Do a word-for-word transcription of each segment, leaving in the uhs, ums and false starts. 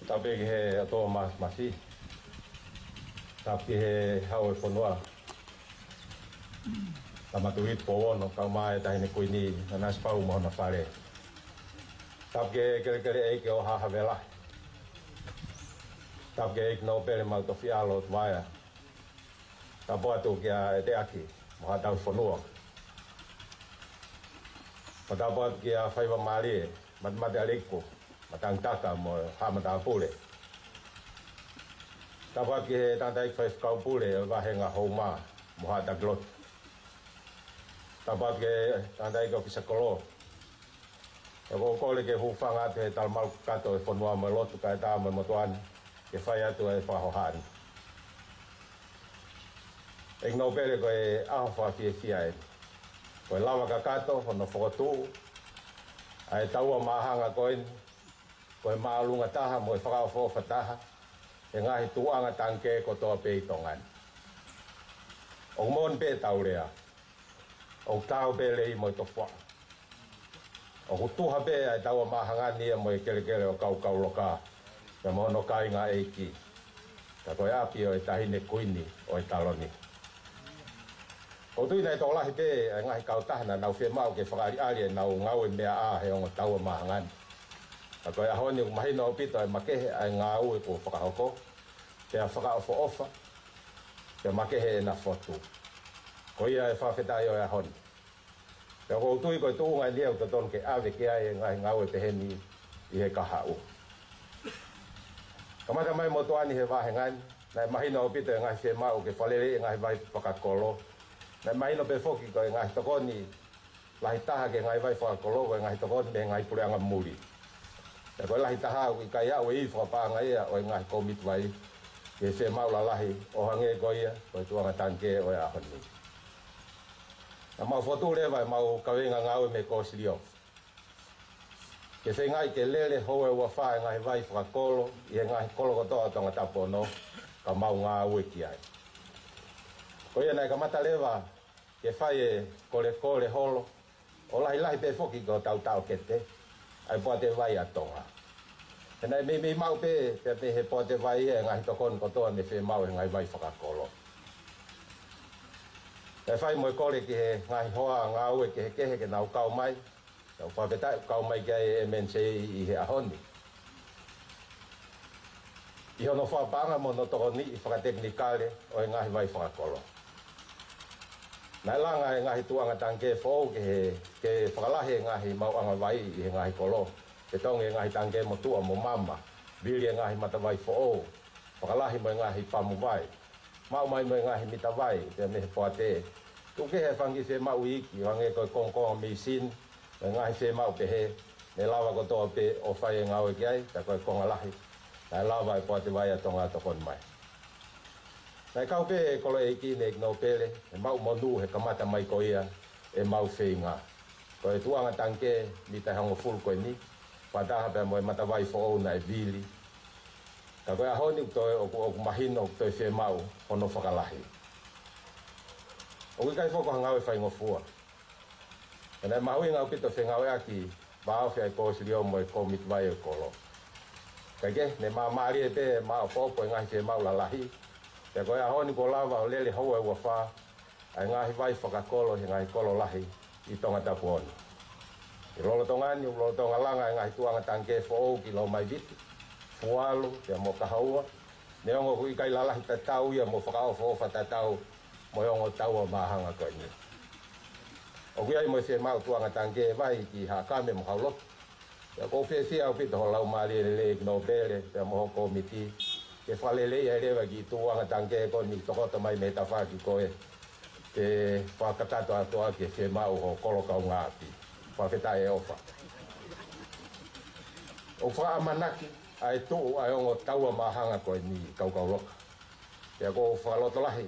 Tapu ki he ʻOtua Māfimafi. Tapu ki he Hau ʻo e fonua, Tama Tuʻi Tupou Ono, kae ʻumaʻā e Taʻahine Kuini, Nanasipauʻu mo hona fale. Tapu ki he kelekele ʻeiki ʻo Haʻa Havea Lahi. Tapu ki he ʻEiki Nōpele Maʻu Tofiʻa Lord Vaea. Tapu atu kia ʻEteaki mo Haʻa Tauhi Fonua. Mo tapu atu kia Faivamālie, Matemate ʻAliku, Matangi Taka mo Haʻa Matāpule. Tapu atu ki he tangataʻeiki faifekau pule ʻo e vāhenga Houma mo Haʻa Takilotu. Tapu atu ki he tangataʻeiki ʻōfisa kolo. ʻOku ou kole ke u hūfanga atu he talamalu kakato ʻo e fonua mo e lotu kae ʻatā mo e motuʻa ni, ke fai atu e fakahohaʻa ni. ʻEiki Nōpele, ko e ʻaho fakafiefia eni. Ko e lava kakato hono fokotuʻu ʻa e taua māhanga ko eni, ko e māʻolunga taha mo e fakaʻofoʻofa taha he ngaahi tuʻuʻanga tangikē kotoa pē ʻi Tonga ni. ʻOku moʻoni pē ʻetau lea, ʻoku taau pē lelei mo e tofuaʻa. ʻOku tuha pē ʻa e taua māhanga ni ia mo e kelekele ʻo Kaukauloka, pea mo hono kāinga ʻeiki, ka ko e ʻapi ʻo e Taʻahine Kuini ʻo e taloni. ʻOku ou tui naʻe tokolahi pē ʻa e ngaahi kautaha naʻa nau fiemaʻu ke fakaʻaliʻali ʻenau ngāue meʻa ʻa e ongo taua māhanga ni. Ka ko e ʻaho ni ʻoku mahino ʻaupito ʻa e makehe ʻa e ngāue kuo fakahoko, pea fakaʻofoʻofa, pea makehe ʻena fotu. Ko ia e fakafetaʻi ʻo e ʻaho ni. Pea ʻoku ou tui ko e tuʻunga eni ʻoku totonu ke ʻave ki ai e ngaahi ngāue pehē ni ʻi he kahaʻu. Kamata mai motuʻa ni he vāhenga ni, naʻe mahino ʻaupito e ngaahi fiemaʻu ke fakalelei e ngaahi vai fakakolo. Naʻe mahino pē foki ko e ngaahi tokoni lahi taha ki he ngaahi vai fakakolo ko e ngaahi tokoni mei he ngaahi puleʻanga muli. Pea ko e lahi taha ʻoku ʻikai aʻu e ivi fakapaʻanga ia ʻo e ngaahi kōmiti vai ki he fiemaʻu lalahi ʻo hangē ko ia ko e tuʻuʻanga tangikē ʻo e ʻaho ni. Naʻa mau fokotuʻu leva ʻemau kaveinga ngāue mei he Kōsilio ke feingaʻi ke lele houa ʻe uafā e ngaahi vai fakakolo ʻi he ngaahi kolo kotoa ʻo Tongatapu ono, ka mau ngāue ki ai. Ko ia naʻe kamata leva ke fai e kolekole holo, ʻo lahilahi pē foki ko hotau taʻokete, ʻa e Poate Vai ʻa Tonga. He naʻe meimei maʻu pē, pē mei he Poate Vai e ngaahi tokoni kotoa ne fiemaʻu he ngaahi vai fakakolo. Naʻe fai mo e kole ki he ngaahi hoa ngāue kehekehe ke nau kau mai, naʻa ku fakafetaʻi kau mai ki ai e M N C ʻi he ʻaho ni ʻi hono fakapaʻanga mo hono tokoniʻi fakatekinikale ʻo e ngaahi vai fakakolo. Naʻe langa e ngaahi tuʻuʻanga tangikē foʻou ke he, ke fakalahi e ngaahi maʻuʻanga vai ʻi he ngaahi kolo, ke tongi e ngaahi tangikē motuʻa mo mama, vili e ngaahi matavai foʻou, fakalahi mo e ngaahi pamu vai, maʻu mai mo e ngaahi mita vai pea mei he poate. Tuku kehe e fanga kiʻi fiemaʻu iiki, hangē ko e kongokonga mīsini, mo e ngaahi fiemaʻu pehē, ne lava kotoa pē ʻo fai e ngāue ki ai, pea ko e konga lahi naʻe lava e Poate Vai ʻa Tonga ʻo tokoni mai. Naʻe kau pē e kolo ʻeiki ni, ʻEiki Nōpele, ʻemau monū he kamata mai ko ia ʻemau feinga. Ko e tuʻuʻanga tangikē mita ʻe hongofulu ko eni, fakataha pea mo e matavai foʻou naʻe vili. Ka ko e ʻaho ni ʻoku toe, ʻoku, ʻoku mahino ʻoku toe fiemaʻu hono fakalahi. ʻOku ʻikai foki ko ha ngāue faingofua. He naʻe mahuʻinga ʻaupito e fengāueʻaki vāofi ʻa e Kōsilio mo e kōmiti vai ʻo e kolo. Kae kehe, ne māmālie pē e maʻopoʻopo e ngaahi fiemaʻu lalahi. Pea ko e ʻaho ni kuo lava ʻo lele houa ʻe uafā ʻa e ngaahi vai fakakolo he ngaahi kolo lahi ʻi Tongatapu ono. ʻI he lolotonga ni, ʻoku lolotonga langa e ngaahi tuʻuʻanga tangikē foʻou ki Lomaiviti, Fualu, pea mo Kahoua, neongo ʻoku ʻikai lalahi tatau ia mo fakaʻofoʻofa tatau mo e ongo taua māhanga ko eni. ʻOku ʻi ai mo e fiemaʻu tuʻuʻanga tangikē vai ki Haʻakame mo Haulotu. Pea ʻoku ou fiefia ʻaupito ho laumālie lelei ʻEiki Nōpele, pea mo ho kōmiti, ke fakaleleiʻi ai leva e kiʻi tuʻuʻanga tangikē ko eni tokoto mai mei he tafaʻaki ko ē, ke fakakakato atu ʻaki e fiemaʻu ho kolo kaungāʻapi. Fakafetaʻi e ʻofa. ʻOku fakaʻamanaki ʻa e tuʻu ʻa e ongo taua māhanga ko eni ʻi Kaukauloka. Pea ʻoku ou fakalotolahi,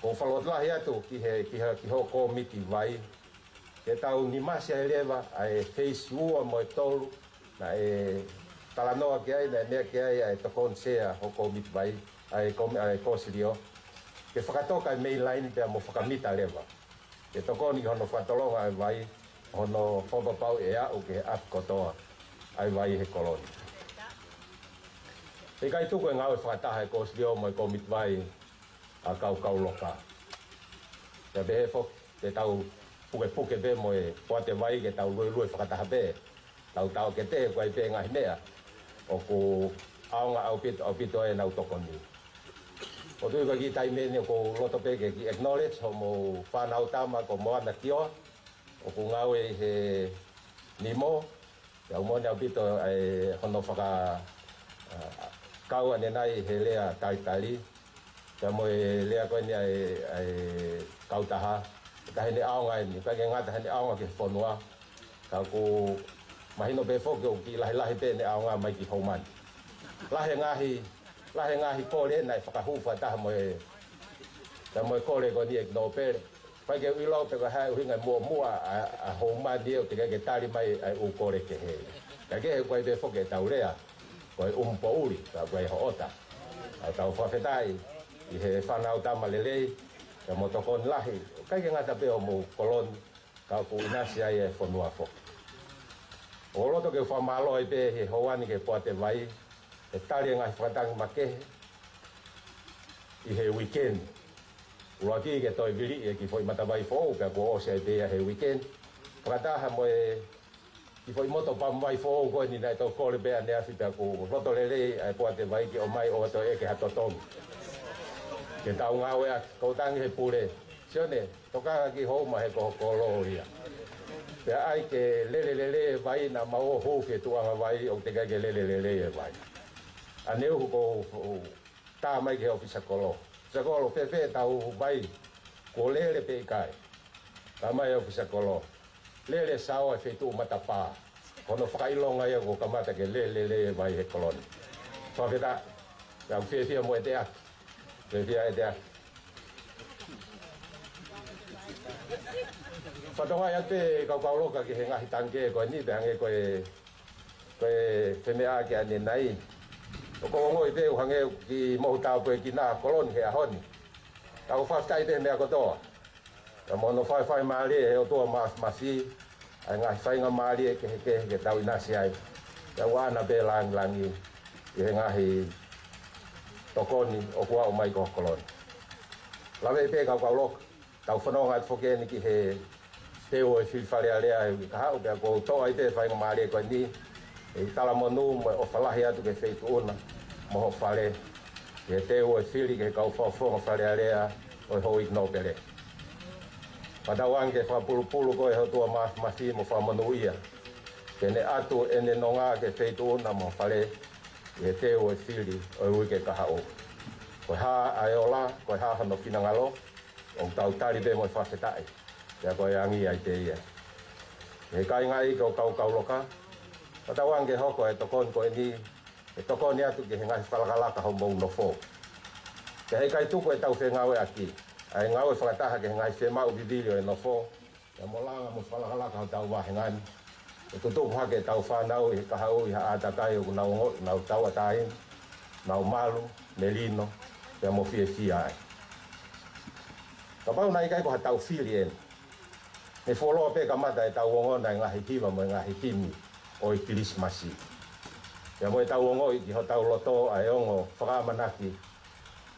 ʻoku ou fakalotolahi atu ki he, ki he, ki hoʻo kōmiti vai, ke tau nimasi ai leva ʻa e phase ua mo e tolu, naʻe talanoa ki ai, naʻe meʻa ki ai ʻa e tokoni sea hoʻo kōmiti vai, ʻa e kōmi-, ʻa e Kōsilio, ke fakatoka e main line pea mo fakamita leva, ke tokoni ki hono fakatolonga ʻa e vai, hono fakapapauʻi ʻe aʻu ki he ʻapi kotoa ʻa e vai he kolo ni. ʻIkai tuku e ngāue fakataha ʻa e Kōsilio mo e Kōmiti Vai ʻa Kaukauloka. Pea pehē foki, te tau pukepuke pē mo e Poate Vai ke tau luelue fakataha pē. Tau taʻokete, ko e pē ngaahi meʻa ʻoku ʻaonga ʻaupito, ʻaupito ʻenau tokoni. ʻOku ou tui ko e kiʻi taimi eni ʻoku ou loto pē ke kiʻi acknowledge hoʻomou fānau tama ko Moana Kioa, ʻoku ngāue ʻi he nimo, pea ʻoku moʻoni ʻaupito ʻa e hono faka, ah, kau ʻanenai he lea talitali, pea mo e lea ko eni ʻa e, ʻa e kautaha, ka heʻene ʻaonga eni, ʻikai ke ngata heʻene ʻaonga ki he fonua, ka ʻoku mahino pē foki ʻoku kiʻi lahilahi pē ʻene ʻaonga mai ki Houmani. Lahi e ngaahi, lahi e ngaahi kole naʻe fakahū fakataha mo e, pea mo e kole ko eni ʻEiki Nōpele. ʻIkai ke u ʻilo pe ko e hā e ʻuhinga muʻomuʻa ʻa, ʻa Houmani ʻoku teʻeki ke tali mai ʻa e ʻū kole kehe. Ka kehe ko e pē foki ʻetau lea, ko e ʻumu poʻuli, ka ko e hoʻatā. ʻOku tau fakafetaʻi ʻi he fānau tama lelei, pea mo e tokoni lahi, ʻikai ke ngata pē ʻo mou koloni, ka ʻoku ʻinasi ai e fonua foki. ʻOku ou loto ke u fakamālō ai pē he houa ni ki he Poate Vai, he tali e ngaahi fakatangi makehe ʻi he weekend. ʻUluaki ke toe viliʻi e kiʻi foʻi matavai foʻou, pea kuo ʻosi ai pē ia he weekend. Fakataha mo e kiʻi foʻi moto pamuvai foʻou ko eni naʻe toki kole pē ʻaneafi, pea ʻoku loto lelei ʻa e Poate Vai ke ʻomai ʻo toe ʻeke ha totongi. Ke tau ngāueʻaki, kou tangi he pule. Sione, tokanga ki Houma he ko ho kolo ia. Pea ʻai ke lele lelei e vai, naʻa mau ō hou ki he tuʻuʻanga vai, ʻoku teʻeki ke lele lelei e vai. ʻAneuhu kou, kou tā mai ki he ʻōfisa kolo. ʻŌfisa kolo, fēfē ʻetau vai? Kuo lele pe ʻikai? Tā mai ʻōfisa kolo, lele sao e feituʻu matapā. Ko hono fakaʻilonga ia kuo kamata ke lele lelei e vai he kolo ni. Fakafetaʻi. Pea ʻoku fiefia mo e teʻaki. Fiefia e teʻaki. Fakatauange atu pē Kaukauloka ki he ngaahi tangikē ko eni, pea hangē ko e, ko e femeʻaʻaki ʻanenai. ʻOku ou ongoʻi pē ʻoku hangē ʻoku kiʻi mohu tāpuekina ʻa e kolo ni he ʻaho ni. Ka ʻoku ou fakafetaʻi pē he meʻa kotoa. Pea mo hono faifai mālie ʻe he ʻOtua Māfimafi ʻa e ngaahi faingamālie kehekehe ke tau ʻinasi ai. Pea ʻoku ʻaʻana pē lāngilangi ʻi he ngaahi tokoni ʻoku aʻu mai ki ho kolo ni. Lave pē Kaukauloka, tau fononga atu foki eni ki he teu ʻo e fili Fale Alea ʻi he uike kahaʻu, pea ʻoku ou toʻo ai pē faingamālie ko eni, ʻeku talamonū mo e ʻofa lahi atu ki he feituʻu na mo ho fale, ki he teu ʻo e fili ki he kau fakafofonga Fale Alea ʻo e houʻeiki nōpele. Fakatauange ke fakapulupulu koe ʻe he ʻOtua Māfimafi mo fakamonūʻia, ke ne ʻatu ʻene nonga ki he feituʻu na mo ho fale, ʻi he teu ʻo e fili ʻo e uike kahaʻu. Ko e hā ʻa e ola, ko e hā hono finangalo, ʻoku tau tali pē mo e fakafetaʻi, pea ko e angi ai pē ia. ʻE kāinga ʻi he Kaukauloka, fakatauange ke hoko e tokoni ko eni, ʻe tokoni atu ki he ngaahi fakalakalaka homou nofo. Pea heʻikai tuku ʻetau fengāueʻaki ʻa e ngāue fakataha ki he ngaahi femaʻu vivili ʻo e nofo, pea mo e langa mo e fakalakalaka hotau vāhenga ni. ʻE tutupu hake ʻetau fānau ʻi he kahaʻu ʻi ha ʻātakai ʻoku nau ongoʻi ʻoku nau tauʻatāina, nau malu, melino, pea mo fiefia ai. Kapau naʻe ʻikai ko haʻatau fili eni, ne fuoloa pē kamata ʻetau ongona e ngaahi hiva mo e ngaahi himi ʻo e Kilisimasi. Pea mo ʻetau ongoʻi ki hotau loto ʻa e ongo fakaʻamanaki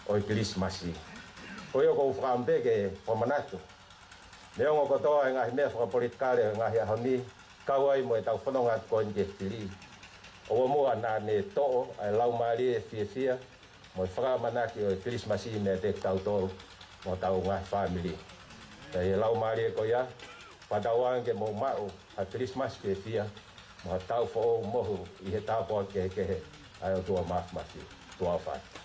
ʻo e Kilisimasi. Ko ia ʻoku ou fakaʻamu pē ke fakamanatu, neongo kotoa e ngaahi meʻa fakapolitikale ʻo e ngaahi ʻaho ni, kau ai mo ʻetau fononga atu ko eni ki he fili, ʻoua muʻa naʻa ne toʻo ʻa e laumālie fiefia mo e fakaʻamanaki ʻo e Kilisimasi meiate kitautolu mo hotau ngaahi fāmili. Pea ʻi he laumālie ko ia, fakatauange ke mou maʻu ha Kilisimasi fiefia mo ha taʻu foʻou mohu ʻi he tāpuaki kehekehe ʻa e ʻOtua Māfimafi. Tuʻa ʻofa atu.